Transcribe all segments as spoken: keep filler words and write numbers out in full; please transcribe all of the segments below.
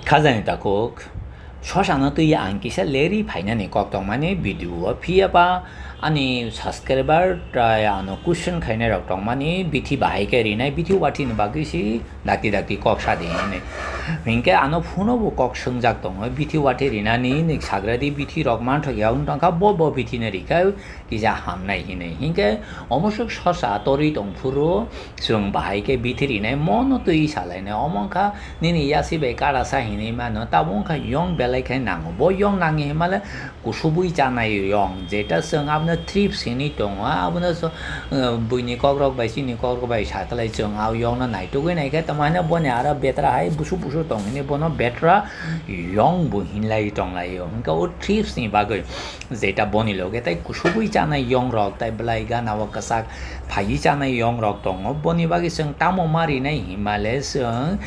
Khajani takhuk, sosano twi ang kisa leri phainani kok tongmani video o, phiya ba ani subscriber tei ano question khainai rok tongmani, bithi bahai khe rinai, bithi watwi ni bagwi si dakti dakti kok sa di hinwi. Hinkhe ano phuno bo kok swngjak tongo, bithi watwi rinani hinwi sagra di, bithi rok manthok ya wng tongkha, bo bo bithi no rikha, kisa hamnai hinwi. Hinkhe omo swk sosa torwi tongphuru chwng bahai khe bithi rinai mono twi salainai. Omo wngkha nini yasi bai karasa hinwi mano, tabuk wngkha yong belai khe nango. Bo yong nangwi hinmale kusubui chanai yong, jeta chwng abono thrips hinwi tongo, abono so, eh, buini kokrok bai chini kokrok bai saklai chwng a yongno naitugwi naikhe tamo haino boni aro betra hai busu busu tong hinwi bono betra yong bo hinlai tonglaio. Hinkhe o thrips ni bagwi jeta boni loge tei kusubui chanai yong rok tei belai gana o kwchak phaiwi chanai yong rok tongo. Boni bagwi chwng tamo ma rinai hinmale chwng,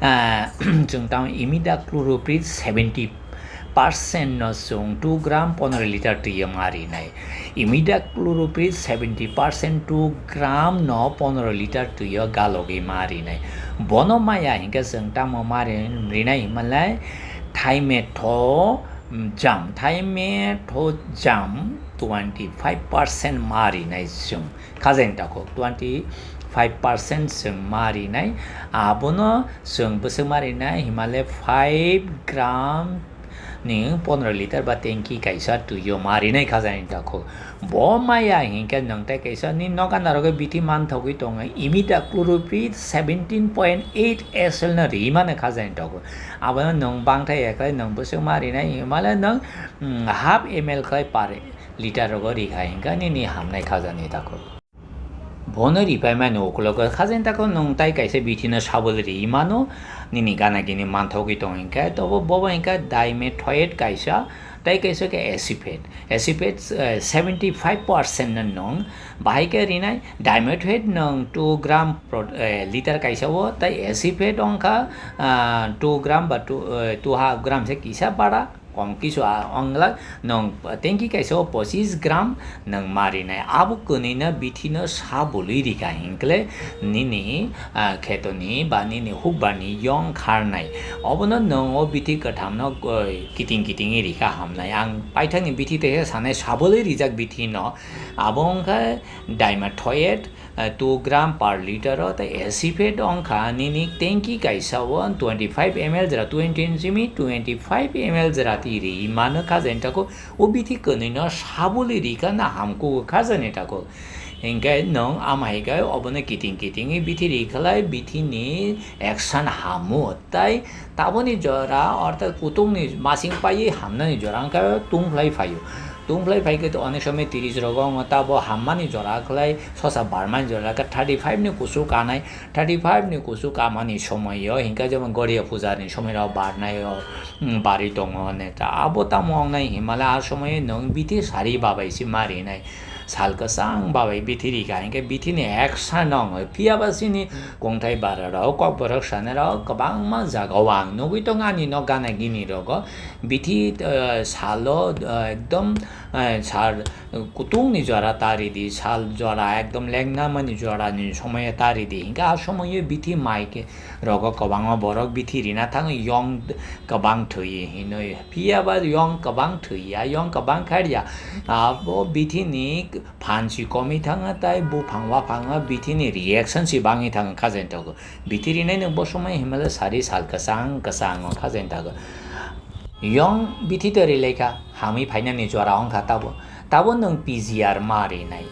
ah, chwng tamo imidacloprid seventy percent no chwng two gram pondro liter twi o ma rinai. Imidacloprid seventy percent two gram no pondro liter twi o galogwi ma rinai. Bono maya hinkhe chwng tamo ma ri-, rinai hinmale thiametho jam, thiametho jam twenty five percent ma rinai chwng. Khajani takhuk twenty five percent chwng ma rinai. Abono chwng bwswk ma rinai hinmale five gram ni pondro liter ba tanki kaisa twi o ma rinai khajani takhuk. Bo maya hinkhe nwng tei kaisa ni noga narwgwi bithi manthogwi tongo, imidacloprid seventeen point eight S L no ri mano khajani takhuk. Abono nwng bangthai ya khlai nwng bwswk ma rinai hinmale nwng, mm, half M L khlai per liter rogo rikha hinkhe nini hamnai khajani takhuk. Bono ripaimani ukulogo khajani takhuk nwng tai kaisa bithino sabole ri mano, nini gana gini manthogwi tong hinkhe, tobo bobo hinkhe dimethoate kaisa, tai kaisa khe acephate. Acephate, eh, seventy five percent no nwng bahai khe rinai, dimethoate nwng two gram pro-, eh, liter kaisa o, tai acephate wngkha, ah, two gram ba two, eh, two half gram se kisa bara. Kom kisu a-, wnglak nwng tanki kaisa o pochis gram nwng ma rinai. Abo kwnwi no bithi no sabului rikha hinkle nini, ah, khetoni ba nini hukbar ni yong kharnai. Obono nwng o bithi kwtham no, eh, kiting kiting rikha hamnai. Ang paithak ni bithi tei sanai sabului rijak bithi no. Abo wngkha dimethoate, eh, two gram per liter o, tei acephate wngkha nini tanki kaisa o twenty five M L jora, twenty N G mi twenty five M L jora twi ri mano khajani takhuk. O bithi kwnwi no sabuli rikha na hamkugo khajani takhuk. Hinkhe nwng ama hai khe obono kiting kiting bithi rikhalai bithi ni action hamo, tai taboni jora orthat kutung ni masing paiwi hamnani jora wngkha tungphlai phaio. Tungphlai phai khe to onek somoi tiris rogo wngo, tabo hammani jora khlai sosa barmani jora khe thirty five ni kusu kanai, thirty five ni kusu kamani somoi o hinkhe jemon Goriya puja ni somoi rok barnai o, mm, barwi tongo hwnwi ta abo tamo wngnai hinmale a somoi nwng bithi sari babai se ma rinai sal kwchang babai bithi rikha hinkhe bithi ni eksa no wngo phiya ba chini kongthai bara rok kokborok sanai rok kwbangma jaga o ang nugwi tongo ani nok gana gini rogo. Bithi, eh, salo, eh, ekdom, eh, sal kutung ni jora ta ridi, sal jora ekdom lengna mani jora ni somoi ta ridi. Hinkhe a somoi o bithi mai khe rogo kwbangma borok bithi rina thango, yong kwbang thwi hinwi. Phiya ba yong kwbang thwi ya, yong kwbang khair ya. Abo bithi ni phan si komwi thango, tai buphang waphang o bithi ni reaction si bangwi thango khajani takhuk. Bithi rinai nwng bo somoi hinmale sari sal kwchang kwchang o khajani tago. Yong bithi to rilai kha, hamwi phainani jora wng kha tabo. Tabo nwng P G R ma rinai.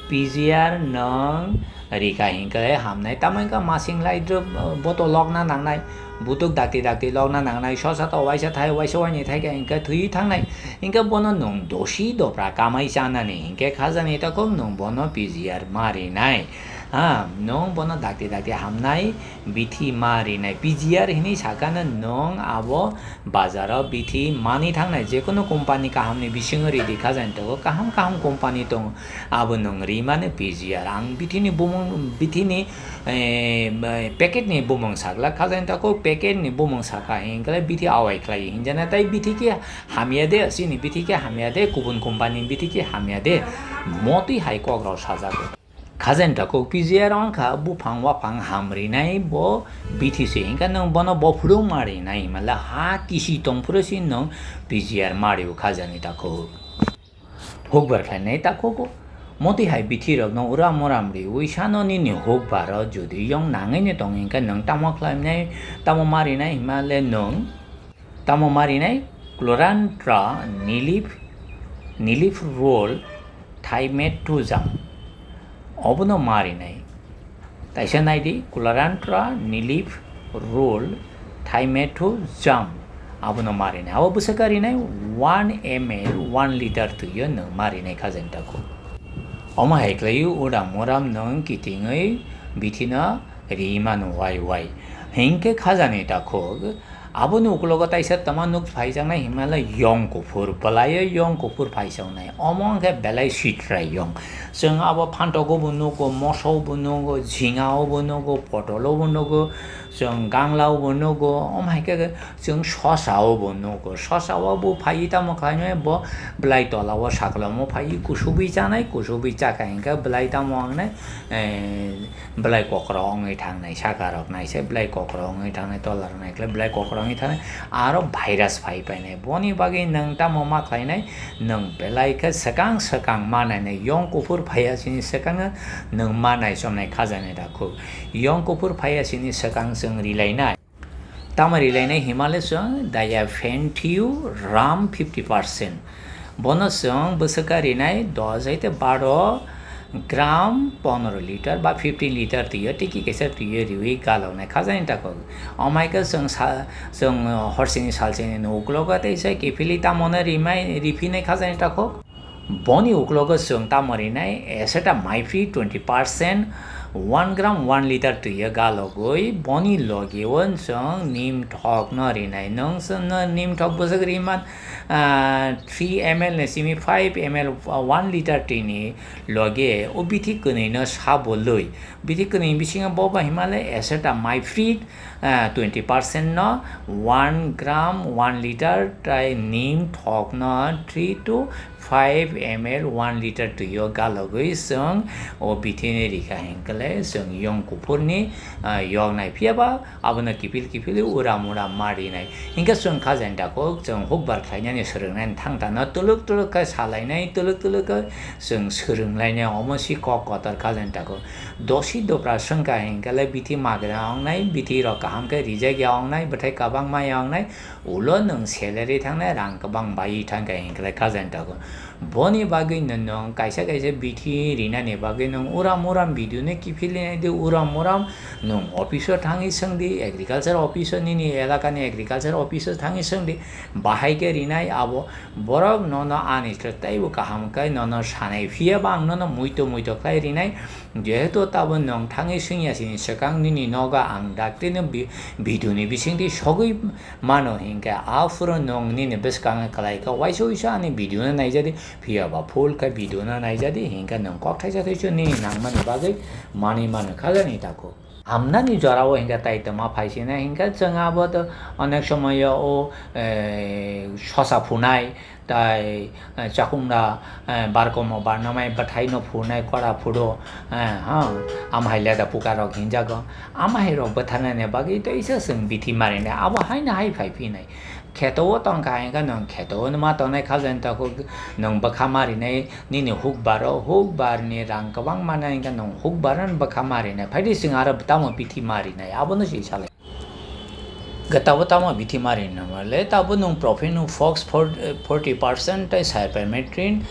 P G R nwng rikha hinkhe hamnai. Tamo wngkha masing lai drop, bo to lokna nangnai. Butuk dakti dakti lokna nangnai. Sosa to waisa thai, waisa waini thai khe hinkhe thwi thangnai. Hinkhe bono nwng dosi dopra kamai chanani hinkhe khajani takhuk nwng bono P G R ma rinai. Ha, nwng bono dakti dakti hamnai bithi ma rinai. P G R hinwi sakano nwng abo bazaro bithi mani thangnai. Jekono company kahamni bisingo ridi khajani tongo. Kaham kaham company tongo. Abo nwng rimani P G R. Ang bithini bumung, bithini, eh, packet ni bumung sakla khajani takhuk packet ni bumung sakha hinkhe bithi awai khlai hinjana tai bithi khe hamya de, chini bithi khe hamya de, kubun company bithi khe hamya de. Motwi hai kok rok sajago. Khajani takhuk P G R wngkha buphang waphang ham rinai bo bithi se, hinkhe nwng bono bophuru ma rinai himale ha kisi tongphuru se nwng P G R ma rio khajani takhuk. Hukbar khlainai takhuk motwi hai bithi rokno uram uram riwi sano nini hukbaro jodi yong nangwi ne tong hinkhe nwng tamo khlainai, tamo ma rinai himale nwng tamo ma rinai Chlorantraniliprole thiamethoxam. Obono ma rinai. Taisa naidi Chlorantraniliprole thiamethoxam. Abono ma rinai. Abo bwswk rinai one M L one liter twio nwng ma rinai khajani takhuk. Omo hai khlaiwi uram uram nwng kitingwi bithino ri mano wai wai. Hinkhe khajani takhuk Aboni uklogo taisa tama nuk phaijaknai himale yong kuphur, bwlaio yong kuphur phaijaknai. Omo wngkhe belai sitrai yong. Chwng abo phantogo bo nugo, mosao bo nugo, jhingao bo nugo, potolo bo nugo, chwng ganglao bo nugo, omo hai khe chwng sosao bo nugo. Sosao bo phaiwi tamo khlainai bo bwlai tolao saklomo phaiwi kusubwi chanai, kusubwi chakha hinkhe bwlai tamo wngnai, eh, Belai kokrok wngwi thangnai, saka rok naisai belai kokrok wngwi thangnai, tola rok naikhe belai kokrok wngwi thangnai, aro virus phai painai. Boni bagwi nwng tamo ma khlainai, nwng belai khe swkang swkang ma nainai, yong kuphur phaiya sini swkang nwng ma naichomnai khajani takhuk. Yong kuphur phaiya sini swkang chwng rilainai. Tamo rilainai himale chwng diaphanthio ram fifty percent. Bono chwng bwswk rinai dos hai tei baro gram, pondro liter ba fifteen liter twio tiki kaisa twio riwi galoknai khajani takhuk. Omo hai khe chwng sa-, chwng horsini salsini uklogo teisa kiphilwi tamoni rimai, riphinai khajani takhuk. Boni uklogo chwng tamo rinai acetaminophen twenty percent, one gram one liter twio galogwi boni logio chwng nimthokno rinai. Nwng chwngno nimthok bwswk riman, ah, three M L ni simi five M L, ah, one liter twini loge o bithi kwnwino sabolwi. Bithi kwnwi bisingo boba himale acetaminophen, ah, twenty percent no one gram one liter tai nimthokno three to five M L one liter twio galogwi chwng o bithini rikha hinkhe chwng yong kuphurni, ah, yoknai. Phiyaba abono kiphil kiphilwi uram uram ma rinai. Hinkhe chwng khajani takhuk chwng hukbar khlainani swrwngnani thangtano twlwk twlwk khe salainai, twlwk twlwk khe chwng swrwnglainai, omo si kok kotor khajani takhuk. Dosi dopra swngkha hinkhe bithi magra wngnai, bithi rok kaham khe rijak ya wngnai, bwthai kwbangma ya wngnai, ulo nwng salary thangnai, rang kwbang bai thangkha hinkhe khajani takhuk. Boni bagwi no nwng kaisa kaisa bithi rinani bagwi nwng uram uram video no kiphilwi naidi, uram uram nwng office o thangwi swngdi, agriculture office o nini elakani agriculture office o thangwi swngdi, bahai khe rinai abo borok nono ani teibo kaham khe nono sanai, phiyaba ang nono muito muito khlai rinai, jehetu tabo nwng thangwi swngya sini swkang nini nogo ang dakti no bi-, video ni bisingtwi sogwi mano hinkhe aphuru nwng nini bwskango kwlai khe uaisa uaisa ani video no naijadi, phiyaba full khe video no naijadi hinkhe nwng kok thaisa thaisa nini nangmani bagwi manwi mano khajani takhuk. Hamnani jorao hinkhe tai tongma phaisinai hinkhe chwng abo to onek somoyo o, eh, sosa phunai tai, eh, chakhumra, eh, barkomo barnamai bwthaino phunai kora phuro, eh, ha, amhai leda pukarok hinjago. Amhairok bwtharnani bagwi teisa chwng bithi marinai, abo haino hai phai phinai. Kheto o tongkha hinkhe nwng kheto o ma tongnai khajani takhuk, nwng bwkha marinai nini hukbaro, hukbarni rang kwbang manai hinkhe nwng hukbarno bwkha marinai. Phaidi chwng aro tamo bithi marinai, abono se salai. Gata bo tamo bithi marinai le, tabo nwng profit nwng fox for-, forty percent tei cypermethrin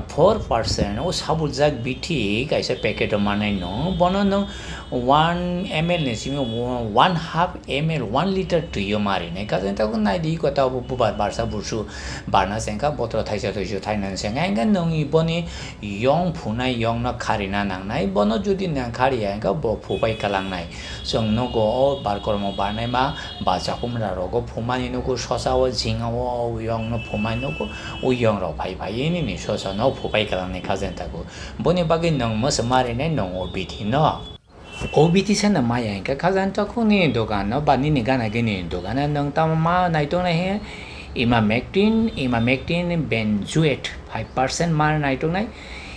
four percent o sabuljak bithi kaisa packet o manai no, bono nwng one M L ni simi one half M L one liter twi o marinai. Kajang tabuk naidi ko tabuk bubar barsa bursu barna sengkha botro thaisa twisu thainani sengkha, hinkhe nwng boni yong phunai yongno kharina nangnai, bono jodi nang khariya hinkhe bo phupai kalangnai. Chwng nugo o bar kormo barnaima ba chakhumra rogo phumani nugo, sosa o jhinga o yongno phumani nugo, o yong rok phai phai nini sosa no phupai kalangnai kajang tabuk. Boni bagwi nwng mwswk marinai nwng o bithi no. O bithi sano maya hinkhe kajang takhuk nini dogan no ba nini gana gini dogan no nwng tamo ma naitok nai hinkhe emamectin, emamectin benzoate five percent ma naitok nai,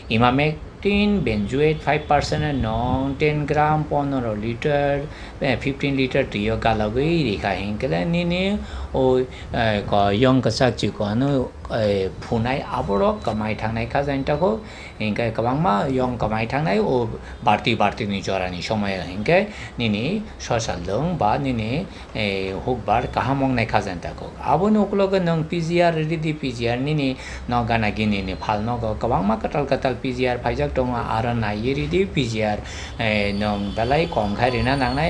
emamec-, Tin benzoate five percent no ten gram, pondro liter, eh, fifteen liter twi o galagwi rikha hinkhe nini o, eh, ko yong kwchak chikon, eh, phunai aborok kwmai thangnai kha jani takhuk. Hinkhe kwbangma yong kwmai thangnai o barti barti ni jora ni somoyo hinkhe nini sosa lwng ba nini eh, hukbar kaham wngnai kha jani takhuk. Aboni uklogo nwng P G R ridi, P G R nini no gana gini ni phal nogo kwbangma kwtal kwtal P G R phaijak tongo, aro naiwi ridi P G R, eh, nwng belai kom khai rina nangnai.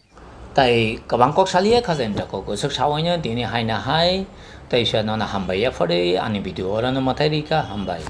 Tai kwbang kok saliya kha jani takhuk, bwswk sawaino tini haina hai, teisa nono hambai ya phari ani video oro no mwthai rikha, hambai.